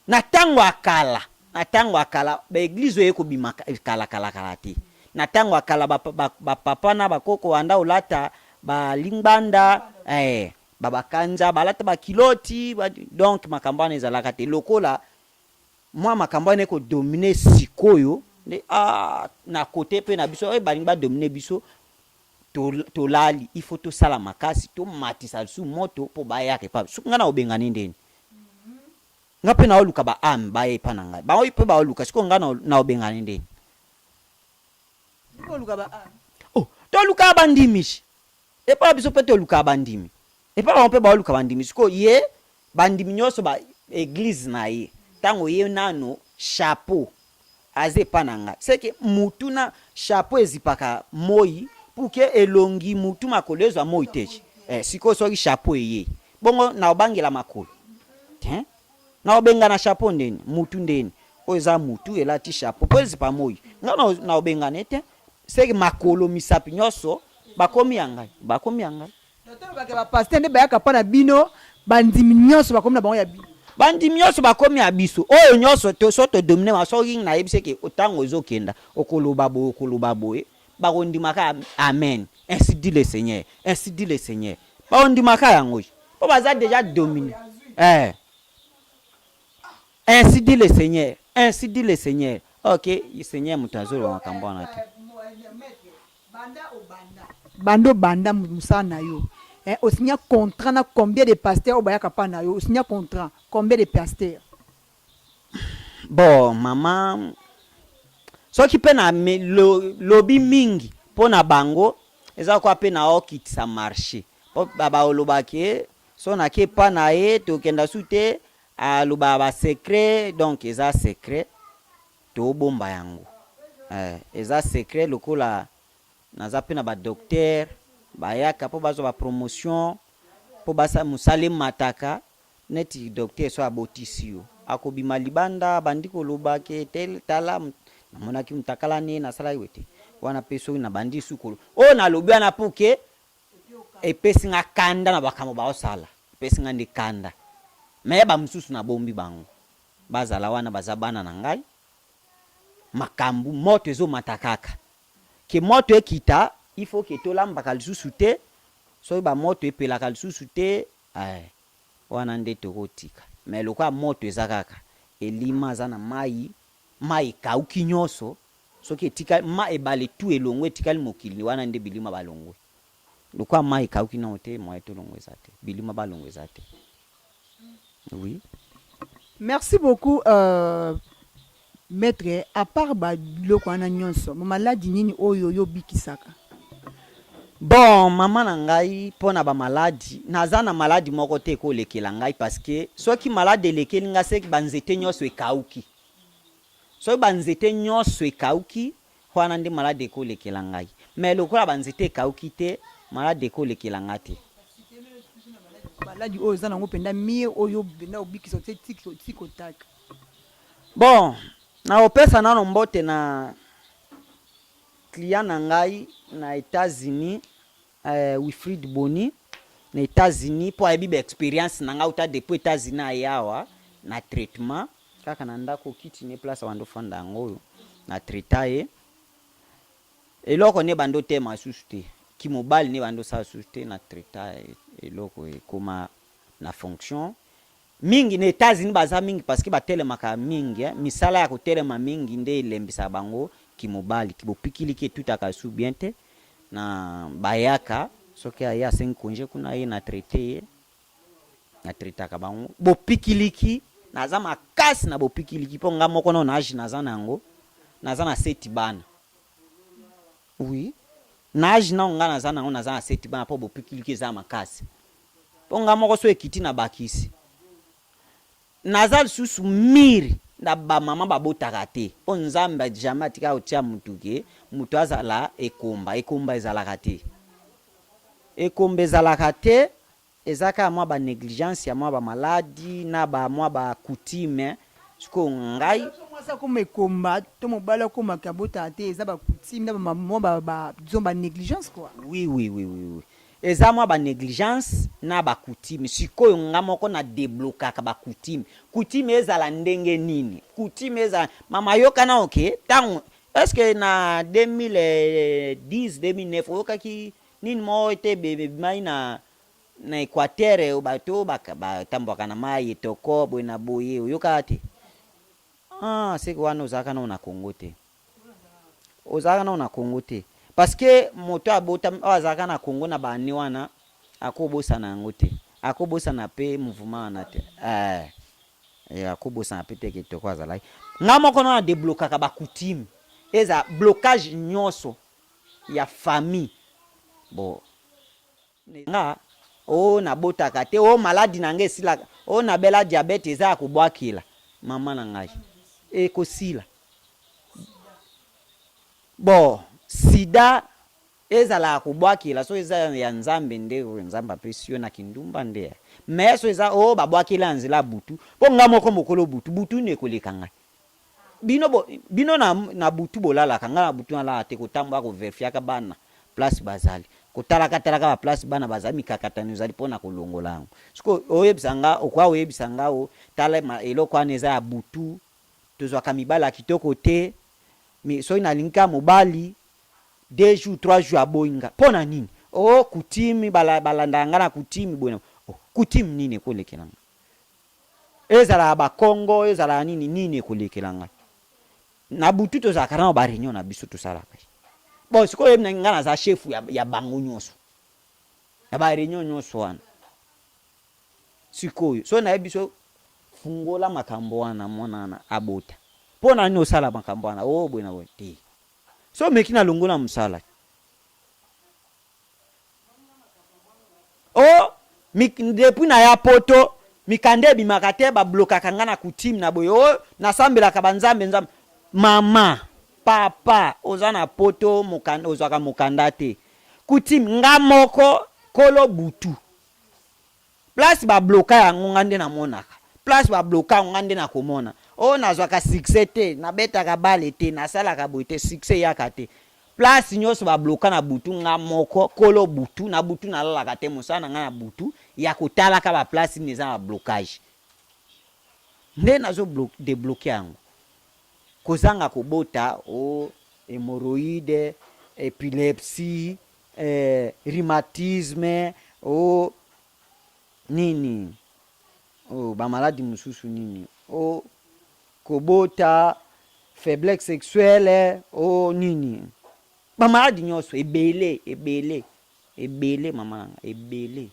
Na tango ya kala, na tango ya kala, ba eglise oyo eye kobima kala kala kala te. Na tango ya kala ba ba papa na ba koko banda kolata ba lingbanda eh, ba bakanza balata ba kiloti ba, donc makambo wana ezalaka te. Lokola mwa makambo wana eko dominer sikoyo nde ah na cote pe na biso eh balingi ba dominer biso. Tolali, il faut tosala makasi, tomatisa lisusu moto mpo bayaka epa. Soki ngai na obengani ndeni, nga mpe naoluka ba âme baya epa na ngai, bango mpe baoluka. Sikoyo ngai na obengani ndeni? Oluka ba âme? Oh, tolukaka bandimi epa biso mpe, tolukaka bandimi epa bango mpe, baoluka bandimi. Sikoyo ye bandimi nyonso ba église na ye, ntango ye nano chapeau aza epa na ngai, seke mutu na chapeau ezipaka moi pour que elongi, mutu, makolo ezwa moi te. Sikoyo soki chapeau eye bongo, na obangela makolo te, na obenga na chapeau ndeni, mutu ndeni oyo eza mutu elati chapeau mpo ezipa moi, ngai na obengana te, seke makolo, misapi nyonso bakomi ya ngai, bakomi ya ngai. Tolobaka bapasteur nde bayaka mpa na bino, bandimi nyonso bakomi na bango ya bino? Bandimi nyonso bakomi ya biso. Oyo nyonso so todomine ma, soki nayebi seke ntango ezokenda, okoloba boye, okoloba boye, bakondimaka: "Amen, ainsi dit le Seigneur, ainsi dit le Seigneur." Bakondimaka yango mpo baza déjà dominé. Ainsi dit le Seigneur, ainsi dit le Seigneur. Ok, Seigneur moto azoloba makambo wana te. Banda obanda mosala na yo, osinya contrat na combien de pasteur oyo bayaka mpa na yo? Osinya contrat combien de pasteur? Bon mama, soki mpe na lobi mingi mpo na bango, eza kwa mpe na okitisa marché, mpo balobaki so nake epa na ye, tokenda su te, alobaka basecret. Donc eza secret, tobomba yango. Eza secret. Lokola naza mpe na badocteur bayaka mpo bazwa bapromotion, mpo mosala emataka. Neti docteur so abotisi yo, akobima libanda, abandi koloba ke tel, tala, namonaki mutakala ne nasalaki boye te. Wana mpe soki nabandi sukolo oyo nalobi wana, mpo ke epesi nga kanda na makambo baosala, epesi nga nde kanda. Me bamosusu nabombi bango, bazala wana, baza bana na ngai. Makambo moto ezomata kaka, ke moto ekita, il faut ke tolambaka lisusu te. Soki bamoto epelaka lisusu te, wana nde tokotika. Me lokola moto eza kaka, elima aza na mai, mai ekauki nyonso. Soki etikali ma ebale tu elongwe, etikali mokili wana nde bilima balongwe. Lokola mai ekauki nano te, moye tolongwa eza te, bilima balongwa eza te, oui. Merci beaucoup, maître. À part babiloko wana nyonso, maladie nini oyo yo obikisaka? Bon mama na ngai, mpo na bamaladi, naza na maladi moko te ekolekela ngai, parce que soki maladi elekeli ngai, seki banzete nyonso ekauki. Soki banzete nyonso ekauki, wana nde maladi ekolekela ngai. Mais lokola banzete ekauki te, maladi ekolekela ngai te. Maladi oyo eza nango mpenza mire, oyo mpenza obikisa otie tikotaka? Bon, nakopesa nano mbote na client na ngai na États-Unis, Wilfrid Boni na États-Unis, mpo ayebi baexpérience na ngai uta depuis États-Unis. Aye awa na traitement kaka na ndako, okiti ne place bando ofanda yango oyo na traita ye. Eloko ne bando otema susu te, kimobali ne bando osala susu te, na traita eloko ekoma na fonction mingi. Na États-Unis baza mingi parce que batelemaka mingi, eh. Misala ya kotelema mingi nde elembisaka bango kimobali, bopikiliki etutaka su bien te. Na bayaka, soki aye asengi congé kuna, ye na traite ye, na traitaka bango bopikiliki. Naza makasi na bopikiliki mpo nga moko nano na age naza na yango, naza na sept bana. Oui, na age nano nga naza nango, naza na sept bana, mpo bopikiliki eza makasi mpo nga moko so ekiti na bakisi. Naza lisusu mire na bamama babotaka te, mpo Nzambe jamais atika kotia mutu ke moto azala ekomba. Ekomba ezalaka te, ekomba ezalaka te. Eza kaka mwa banégligence ya mwa bamaladi na bamwa bacoutume. Sikoyo ngai Mwasi akoma ekomba to mobali akomaka abotaka te, eza bacoutume na mwa, disons, banégligence quoi? Oui, eza mwa banégligence na bacoutume. Sikoyo nga moko na deblokaka bacoutume. Coutume ezala ndenge nini? Coutume ezala, mama, yokana. Ok, ntango est ce que na 2010, 2009 oyokaki nini moko ete ebimaki na Équateur, bato batambwaka na mai etoko boye na boye? Oyokaka te? Ah, seke wana ozalaka nao na Congo te, ozalaka nao na Congo te. Parce que moto abotami oyo azalaka na Congo na ba annees wana akobosana yango te. Akobosana pe mouvement wana te. Eh. Eh, akobosana pe te ke Toko azalaki. Nga moko na deblokaka ba coutume. Eza blocage nyonso ya famille. Bon. Nga oh nabotaka te oh maladi na nga esilaka oh nabela diabète eza ya kobwakela mama na ngai ekosila bon sida ezala ya kobwakela soki eza ya nzambe nde oyo nzambe apesi yo na kindumba nde mais soki eza oh babwakela ya nzela ya butu po nga moko mokolo butu butu nini ekoleka ngai Bino bo bino na na butu bolalaka nga na butu nalala te kotambola ko verifiaka bana place bazali kotalaka talaka ba place bana bazali mikakatano ezali pona kolongola yango sikoyo oyebisa nga okoya koyebisa nga o tala eloko wana eza ya butu tozwaka mibali ya kitoko te mi soki nalingi kaka mobali deux jours trois jours aboyi nga pona nini o coutume balandaka nga na coutume boye na oh coutume nini ekolekela nga Ezala ya ba kongo ezala ya nini nini ekolekela ngai na butu tozalaka nao ba reunion na biso tosalaka bon sikoyo oyebi ngai naza chef ya, ya bango nyonso ya ba reunion nyonso wana sikoyo soki nayebi biso fungola makambo wana mwana wana abota mpo na nini osala makambo wana o oh, boye na boye te so omeki na longola mosala Oh depuis naya poto mikanda ebimaka te ba blokaka nga na coutume na boye oh nasambelaka ba nzambe nzambe mama papa oza na poto mokanda ozwaka mokanda te coutume nga moko kolo butu Place ba bloka yango nga nde namonaka place ba bloka yango nga nde nakomona oh nazwaka succès te nabetaka balle te nasalaka boye te succès eyaka te place nionso ba bloka na butu nga moko kolo butu na butu nalalaka te mosala na nga na butu ya kotalaka ba place nini eza na blocage nde nazo debloquer yango kozanga kobota oh hemorroïde epilepsie eh, rhumatisme oh nini oh ba maladi mosusu nini oh kobota faiblesse sexuelle oh nini ba maladi nyonso ebele ebele ebele mama na nga ebele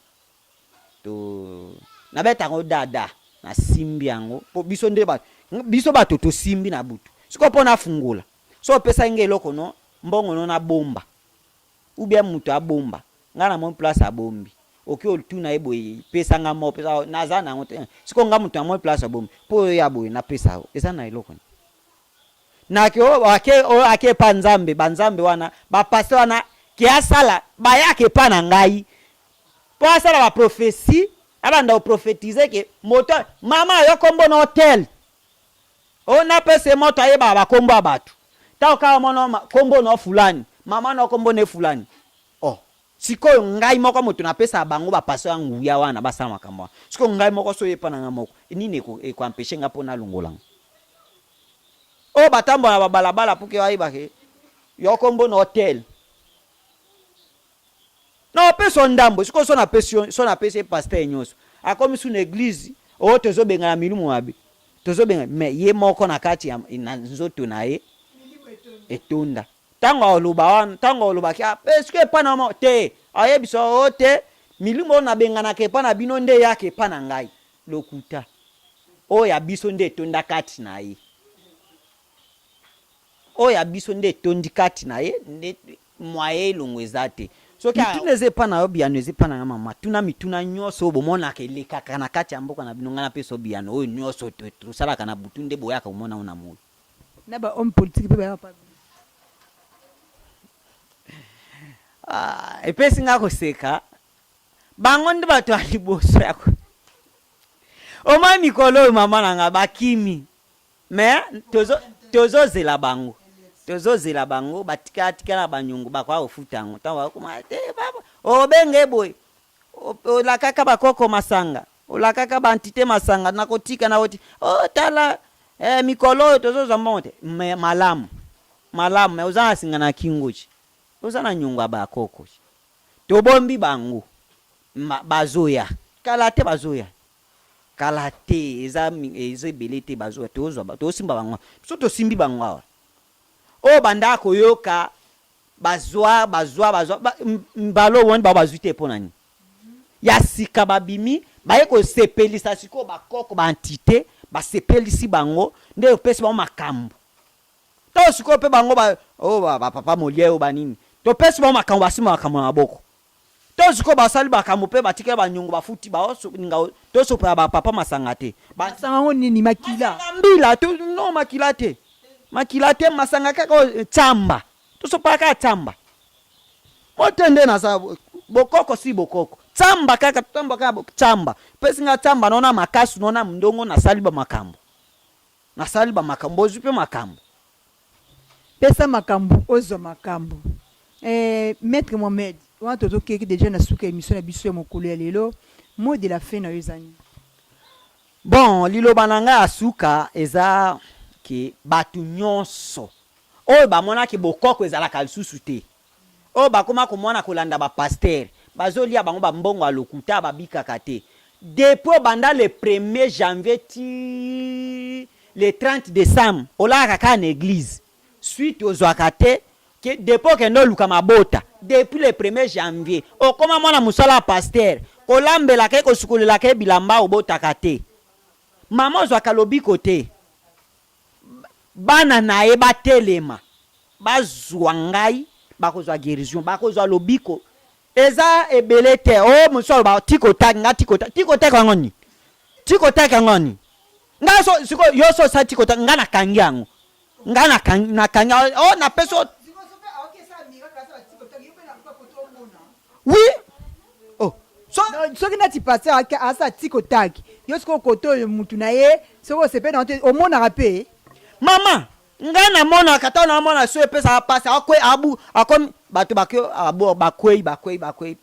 to nabeta yango dada nasimbi yango po biso nde ba biso bato tosimbi na butu sikoyo mpo nafungola so opesaki nga eloko no mbongo no nabomba ou bien mutu abomba nga na moni place abombi oke otuna ye boye pesa nga moko pesa naza na yango te sikoyo nga mutu na moni place abombi po oyo ya boye napesa yo eza na eloko nini nake ake oyo ake epa nzambe ba nzambe wana ba pasteur wana ke asala bayaka epa na ngai po asala ba prophetie abanda ko prophetise ke moto mama yo kombo na hotel Oh napesa ye moto ayebaka ba kombo ya batu tango kaka omona kombo na yo fulani maman na yo kombo na ye fulani oh sikoyo ngai moko moto napesaka bango ba pasteur ya nguya wana basala makambo wana sikoyo ngai moko soki oye epa na ngai moko nini eko eko empeche ngai po nalongola ngo oyo batambola na ba balabala pour que bayeba ke yo kombo na yo tel Na opesa yo ndambo sikoyo so napesi yo so napesi ye pasteur nyoso akomi su na eglise oyo tozo bengana milimo mabe tozo bengana mais ye moko na kati ya na nzoto na ye etonda tango aloba wana tango olobaki ah est-ce que epa na mo te ayebisa o te milimo oyo nabenganaka epa na bino nde eyaka epa na ngai lokuta oyo ya biso nde etonda kati na ye oyo ya biso nde etondi kati na ye nde Moyen elongo eza te. Soki mituna eza epa na yo biyano eza epa na nga mama tuna mituna nyoso oyo bomonaka elekaka na kati ya mboka na bino nga napesa yo biyano oyo nyoso tosalaka na butu nde boyaka komona yango na moyi. Na ba homme politique pe bayaka pa bino. Ah, epesi nga koseka bango nde bato ya liboso ya ko omoni mikolo oyo mama na nga bakimi Mais tozo tozo zela bango tozo zela bango batika tika na banyongo bakoya kofuta yango ntango bakoma te baba obenge boye olakaka bakoko masanga olakaka baentité masanga nakotika nakotika o oh, tala eh, mikolo oyo tozozwa mbongo te me malamu malamu me oza na singa na kingo ci oza na nyongo ya bakoko ci tobombi bango bazoya kala te bazoya Kala te eza eza ebele te bazo tozwa tosimba bango biso tosimbi bango awa oyo banda koyoka Bazwa, bazwa, bazwa, ba, mbala oyo wani bango bazwi te mpo na nini? Ya sika babimi, baye kosepelisa sikoyo bakoko, ba entite, basepelisi bango, nde opesi bango makambo. To sikoyo mpe bango ba, oh, ba, ba papa Molière oyo banini, topesi bango makambo, basimba makambo na maboko. To sikoyo basali makambo mpe batikela banyongo bafuti, baolinga tosopela ba papa masanga te. Ba, Masanga yango nini? Makila? Masanga mbila, to, non makila te. Makila te, masanga kaka oyo, tsamba. Tosopaka kaka tsamba. Mote nde naza bokoko si bokoko. Tsamba kaka, tsamba kaka tsamba. Pesi nga tsamba nona makasu nona mndongo nasali ba makambo. Nasali ba makambo, bozwi pe makambo. Pesa makambo ozwa makambo. Eh maitre Mohamed, wana tozo keke dejà na suka ya emission na biso ya mokolo ya lelo, mot de la fin na yo eza nini? Bon, liloba na nga ya suka eza ke batu nionso oyo bamona ke bokoko ezalaka lisusu te, oyo bakoma komona kolanda ba pasteurs bazo lia bango ba mbongo ya lokuta babikaka te, depuis obanda le premier janvier ti le 30 decembre olalaka kaka na eglise, suite ozwaka te, ke depuis okende oluka mabota depuis le premier janvier okoma mwana musala ya pasteur, kolambelaka ye kosukolelaka ye bilamba obotaka te, mama ozwaka lobiko te. Bana na ye batelema bazua ngai bakozua guerison bakozua lobiko eza ebele te oh mosusu aloba tikotaki nga tikotaki tikotaki yango nini tikotaki yango nini nga so siko yo so osali tikotaki nga nakangi yango nga nakangi nakangi oh napesi oui oh so soki nati pasteur asa tikotaki Yo sikoyo kote oyo mutu na ye soki osepeli na te omonaka pe. Maman ngai namonaka tango namona so epesaka pasi akwe abu akomi bato bake abu bakwei bakwei bakwei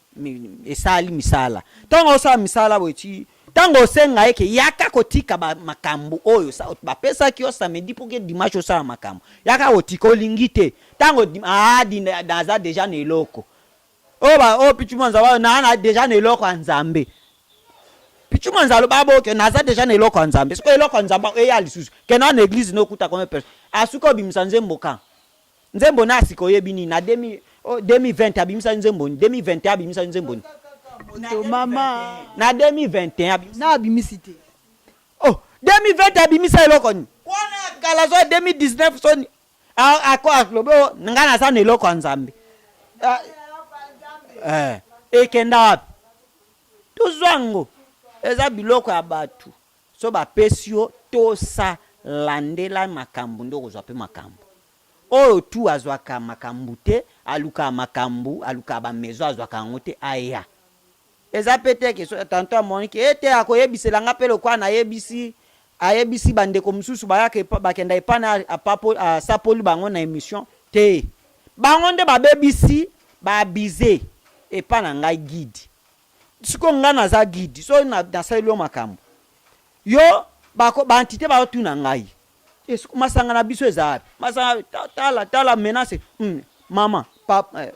esali misala tango osala misala boye ti tango osenga ye ke yaka kotika ba makambo oyo bapesaki yo samedi pour que dimanche osala makambo yaka kotika olingi te tango ah naza deja na eloko Oyo ba oyo Pitshou Mwanza oyo na na dejà na eloko ya Nzambe. Pitshou Mwanza aloba bo ke naza dejà na eloko ya Nzambe. Sikoyo eloko ya Nzambe eya lisusu. Kenda na eglise no okuta combien de personnes? Asuki obimisa nzembo quand? Nzembo na ya sika oyebi nini? Na 2000 oh 2020 abimisa nzembo nini? 2021 abimisa nzembo nini? Moto mama. Na 2021 abimisa. Na abimisi te. Oh 2020 abimisa eloko nini? Wana ya kala so 2019 soni Ako alobi oh nga naza na eloko ya Nzambe. Eh, ekenda wapi? Tozwa yango. Eza biloko ya batu. So bapesi yo tosa landela makambu nde okozwa pe makambu. Oyo tout azwaka makambu te, alukaka makambu, alukaka ba maison azwaka yango te aya. Eza pe te que soki tantot amoni que eh te akoyebisela nga pe lokola nayebisi ayebisi ba ndeko mosusu bayaka epa bakenda epa na apapo asapoli bango na emission te bango nde babebisi ba abuse epa na ngai guide sikoyo ngai naza guide soki nasaleli yo makambo yo bako ba entite baotuna ngai Esiko masanga na biso eza wapi? Masanga tala tala menace hum maman papa eh,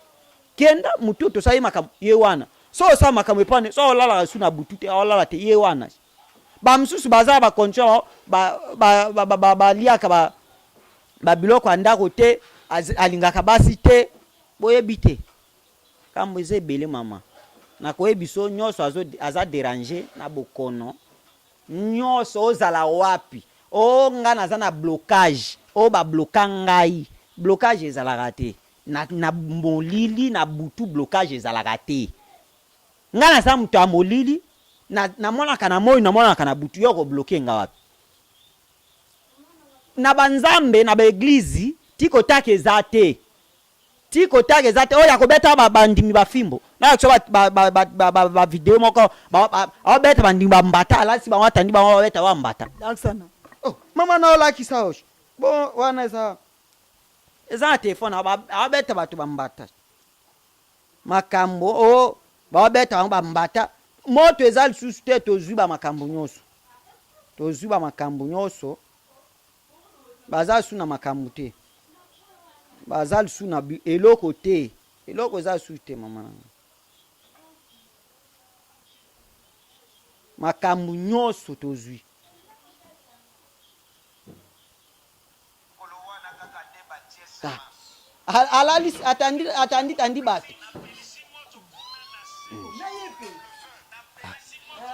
kenda mutu tosali makambo ye wana so osala makambo epane so olalaka su na butu te olala te ye wana ba mosusu baza ba condition ba ba ba ba, ba, baliaka ba, ba biloko ya ndako te alingaka basi te boyebi te kambo eza ebele mama nakoyebiso nyonso aza derange na bokono Nioso ozala wapi oh nga naza na blocage oh ba bloka ngai blocage ezalaka te na na molili na butu blocage ezalaka te nga naza moto ya molili na namonaka na moyi namonaka na butu yo oko bloque nga wapi na ba nzambe na ba eglise tikotaka eza te Ti kotanga eza te oyo akobeta ba bandimi ba fimbo na lakisa ba ba ba ba ba ba video moko ba ba abeta bandimi ba mbata alati bango atandi bango babeta ba mbata. Lakisa na. Oh mama na olakisa oyo bon wana eza eza na telefone abeta bato ba mbata makambo o babeta bango ba mbata moto eza lisusu te tozwi ba makambo nyonso tozwi ba makambo nyonso Baza lisusu na makambu te. Baza lisusu na eloko te. Eloko eza lisusu te mama na nga. Makambu nyoso tozwi. Ah. Alali atandi atandi tandi bato.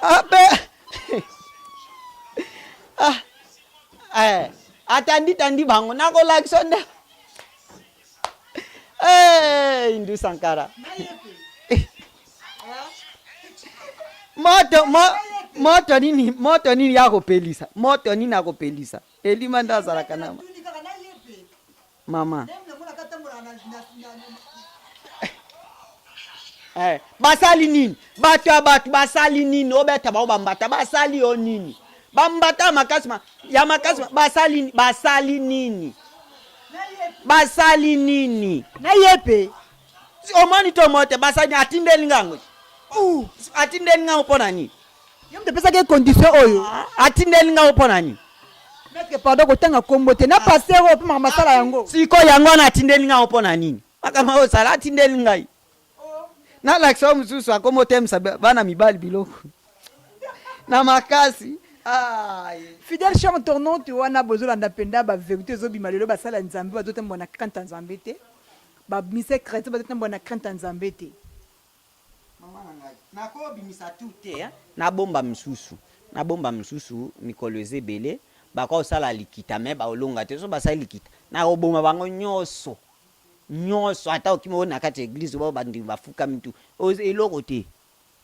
Ape ah, eh, atandi tandi bango nakolakisa nde hey, eh, Indu Sankara moto mo, moto nini moto nini akopelisa moto nini akopelisa elima nde azalaka na mama eh, basali nini bato ya bato basali nini obeta bango bambata basali yo nini bambata ya makasi ma, ya makasi ma, basali basali nini basali nini na ye mpe omoni to mote basali atindeli ngango atindeli ngango mpo na nini Yo moto opesaki ye condition oyo. Ah, atindeli ngai mpo na nini? Maître pardon kotanga kombo te na pasteur oyo mpe makambo asala yango. Sikoyo yango wana atindeli ngai mpo na nini? Makambo oyo osala atindeli ngai. Nalakisa yo mosusu akoma otemisa bana mibali biloko na makasi. Fidèle cher internaute wana bozolanda mpenza ba verité ezobima lelo basala Nzambe bazotambola na crainte ya Nzambe te ba mise chrétien bazotambola na crainte ya Nzambe te. Maman na ngai nako bimisa tout te hein nabomba misusu nabomba misusu mikolo eza ebele bako sala likita mais bako longa te soki basali likita nako boma bango nioso nioso ata okimi oyo na kati ya eglise oyo bandimi bafukami tout eloko te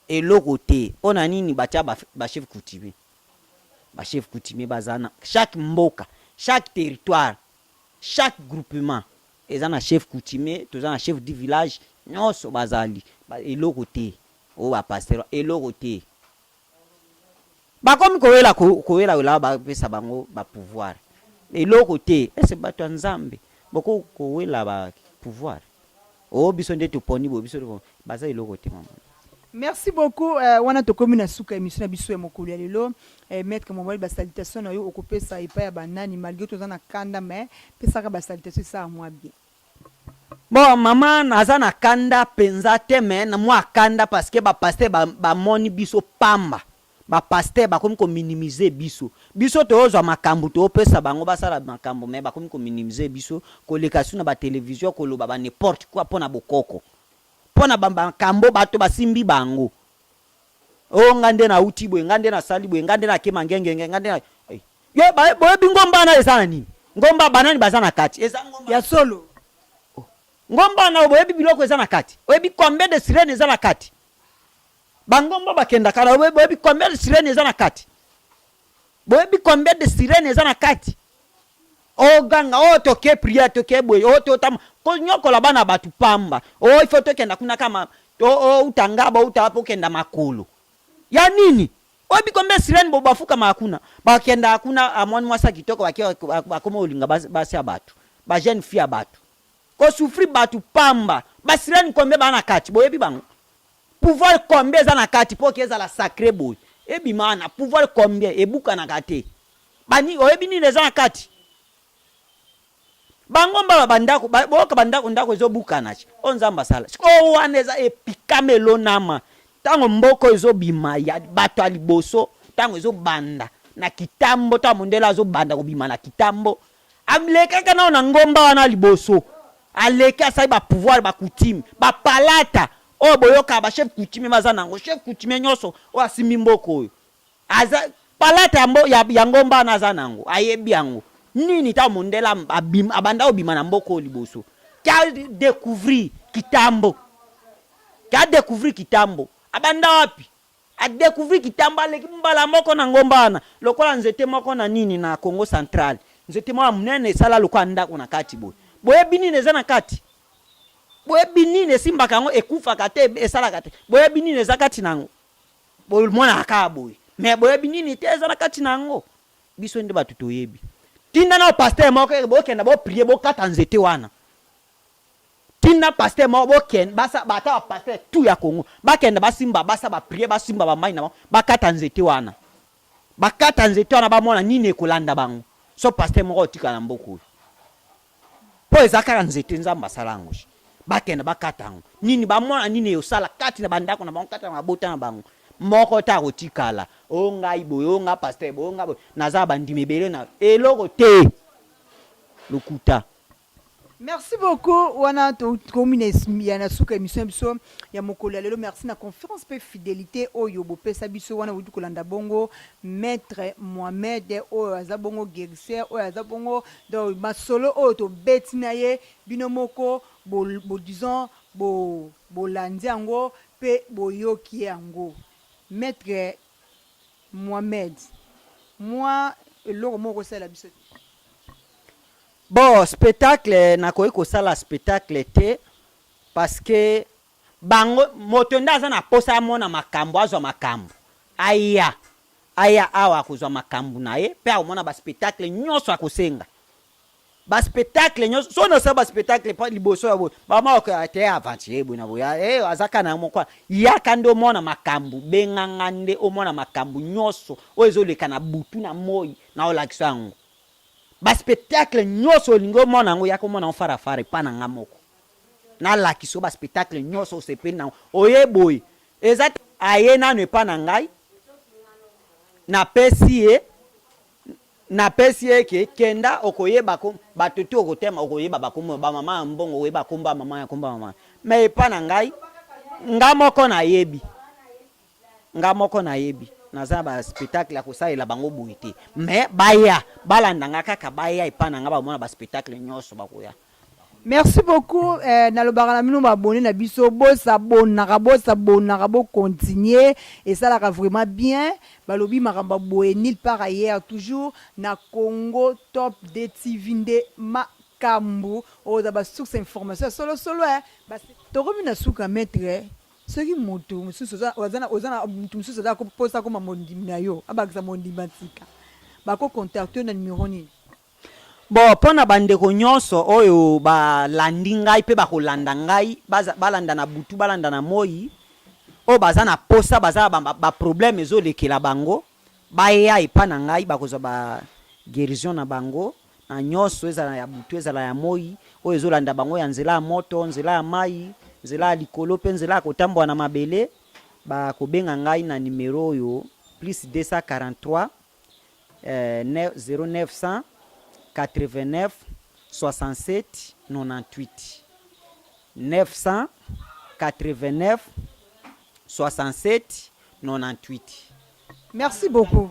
eloko te pona nini batia ba chef coutumier ba chef coutumier baza na chaque mboka chaque territoire chaque groupement Eza na chef coutumier toza na chef du village nionso bazali eloko te oyo ba pasteur eloko te bakomi kowela kowela wela bapesa bango ba pouvoir eloko te ese bato ya nzambe boko kowela ba pouvoir oh biso nde toponi boye biso baza eloko te mama. Merci beaucoup eh, wana tokomi na suka emission na biso ya mokolo ya lelo eh, maître mobali ba salutation na yo okopesa epai ya banani malgré toza na kanda mais pesaka ba salutation esala mwa bien. Bon maman naza na kanda penza te mais na mua kanda parce que ba pasteur ba bamoni biso pamba ba pasteur bakomi ko minimiser biso biso tozwa makambu topesa bango basala makambu mais bakomi ko minimiser biso koleka su na ba television koloba ba n'importe quoi pona bokoko Mpo na ba makambo bato basimbi bango. Oh nga nde nauti boye, nga nde nasali boye, nga nde nake mangengenge, nga nde na eh. Yo boyebi ngomba wana eza na nini? Ngomba banani baza na kati? Eza ngomba ya solo. Oh. Ngomba wana boyebi biloko eza na kati? Oyebi combien de sirène eza na kati? Bangomba bakendaka na boyebi combien de sirène eza na kati? Boyebi combien de sirène eza na kati? Oganga oh toke prière toke boye oh totama konyokola bana bato pamba oh il faut tokenda kuna kama to outa ngaba outa wapi okenda makolo ya nini? Oyebi combien sirène bo bafukamaka kuna bakendaka kuna amoni mwasi ya kitoko bake bakoma olinga basi ya bato ba jeune fille ya bato ko souffrir bato pamba ba sirène combien ba na kati boyebi bango? Pouvoir combien eza na kati po ke ezala sacre boye ebima wana pouvoir combien ebukanaka te bani oyebi nini eza na kati bango mbala ba ndako boyoka ba ndako ndako ezo bukana ci oyo nzambe asala sikoyo wana eza epikama elonama ntango mboko ezobima ya bato ya liboso ntango ezobanda na kitambo ntango mondele azobanda kobima na kitambo Alekaka nao na ngomba wana liboso aleki asali ba pouvoir ba coutume ba palata oyo boyokaka ba chef coutumier baza nango chef coutumier nyoso oyo asimbi mboka oyo aza palata ya, mbo, ya, ya ngomba wana aza nango ayebi yango nini ntango mondele abanda kobima na mboka oyo liboso ka decouvrir kitambo ka decouvrir kitambo abanda wapi A decouvrir kitambo aleki mbala moko na ngomba wana lokola nzete moko na nini na Congo central nzete moko ya munene esala lokola ndako na kati boye boyebi nini eza na kati boyebi nini esimbaka yango ekufaka te esalaka te boyebi nini eza kati na yango bomonaka kaka boye mais boyebi nini te eza na kati na yango biso nde bato toyebi tinda na pasteur moko bokenda bo prier bokata nzete wana Tinda pasteur moko bokende basa ata ba pasteur tout ya Congo bakenda basimba basa ba prier basimba ba mayi na bango bakata nzete wana bakata nzete wana bamona nini ekolanda bango so pasteur moko otika na mboka oyo po eza kaka nzete Nzambe asala yango bakenda bakata yango nini bamona nini osala kati na bandako na bango kati na mabota na bango moko te akotikala o ngai boye o ngai pasteur boye o ngai boye naza bandimi ebele na eloko te lokuta. Merci beaucoup wana tokomi na ya na suka emission ya biso ya mokolo ya lelo. Merci na confiance pe fidelite oyo bopesa biso wana wuti kolanda bongo maitre Mohamed oyo aza bongo guerisseur oyo aza bongo donc masolo oyo tobeti na ye bino moko bo, bo disons bo bolandi yango pe boyoki yango. Maitre Mohamed mwa eloko moko okosalela biso te? Bon spectacle nakoki kosala spectacle te parce que bango moto nde aza na posa amona makambo azwa makambo aya aya awa akozwa makambo na ye pe akomona ba spectacle nionso akosenga ba spectacle nionso soki nasala ba spectacle pa liboso ya boye ba moko te aventurier boye na boye eh aza kaka na moko yaka nde omona makambo benga nga nde omona makambo nionso oyo ezoleka na butu na moyi naolakisa yango. Ba spectacle nyoso olingi omona yango yaka omona yango fara fara epa na nga moko nalakisa yo ba spectacle nyoso osepeli na yango oye boye eza te aye nanu epa na ngai napesi ye napesi ye ke kenda okoyeba ko bato tu okotema okoyeba bakombo ba mama ya mbongo okoyeba kombo ya mama ya kombo ya mama mais epa na ngai nga moko nayebi Nga moko nayebi naza na ba spectacle ya kosalela bango boye te mais baya balanda nga kaka baya epa na nga bamona ba spectacle nioso bakoya. Merci beaucoup eh, nalobaka na bino ba abonne na biso bo s'abonnaka bo s'abonnaka bo continuer esalaka vraiment bien balobi makambo ya boye nulle part ailleurs toujours na Congo top DTV nde makambu oza ba source information ya solo solo eh tokomi na suka maitre Soki mutu mususu oza na oza na mutu mususu aza posa akoma mondimi na yo abakisa mondimi ya sika bako contacte yo na numero nini? Bon pona ba ndeko nionso oyo ba landi ngai pe bako landa ngai balanda na butu balanda na moyi oyo baza na posa baza na ba problème ezo lekela bango baya epa na ngai bakozwa ba guerison na bango na nionso ezala ya butu ezala ya moyi oyo ezo landa bango ya nzela ya moto nzela ya mayi nzela ya likolo pe nzela ya kotambola na mabele ba kobenga ngai na numero oyo plus 243 0989 67 98 989 67 98. Merci beaucoup.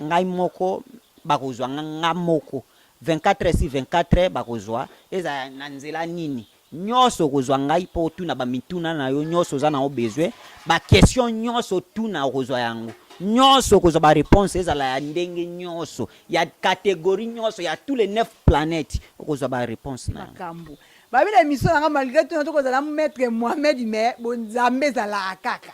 Ngai moko bakozwa nga nga moko 24 heures sur 24 heures bakozwa ezala na nzela nini nionso okozwa ngai po otuna ba mituna na yo nionso oza nango besoin ba question nionso otuna okozwa yango nionso okozwa ba reponse ezala ya ndenge nionso ya categorie nionso ya tous les 9 planètes okozwa ba reponse na yango. Makambu babi na emission na nga malgre tout nazo kozala maitre Mohamed mais bonzambe ezalaka kaka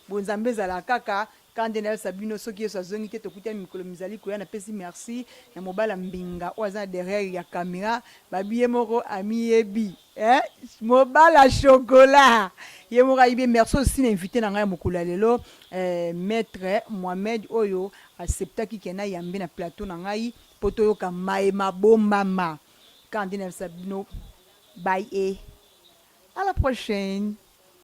Bonzambe ezalaka kaka, kaka nde nayebisa bino soki Yesu azongi te tokutani mikolo mizali koya napesi merci na mobali ya mbinga oyo aza na derrière ya camera babi ye moko amiyebi eh mobali ya chocolat ye moko ayebi merci aussi na invite na ngai ya mokolo ya lelo eh, maitre Mohamed oyo acceptaki ke nayambe na plateau na ngai po toyoka maye mabombama kaka nde nayebisa bino bye et à la prochaine.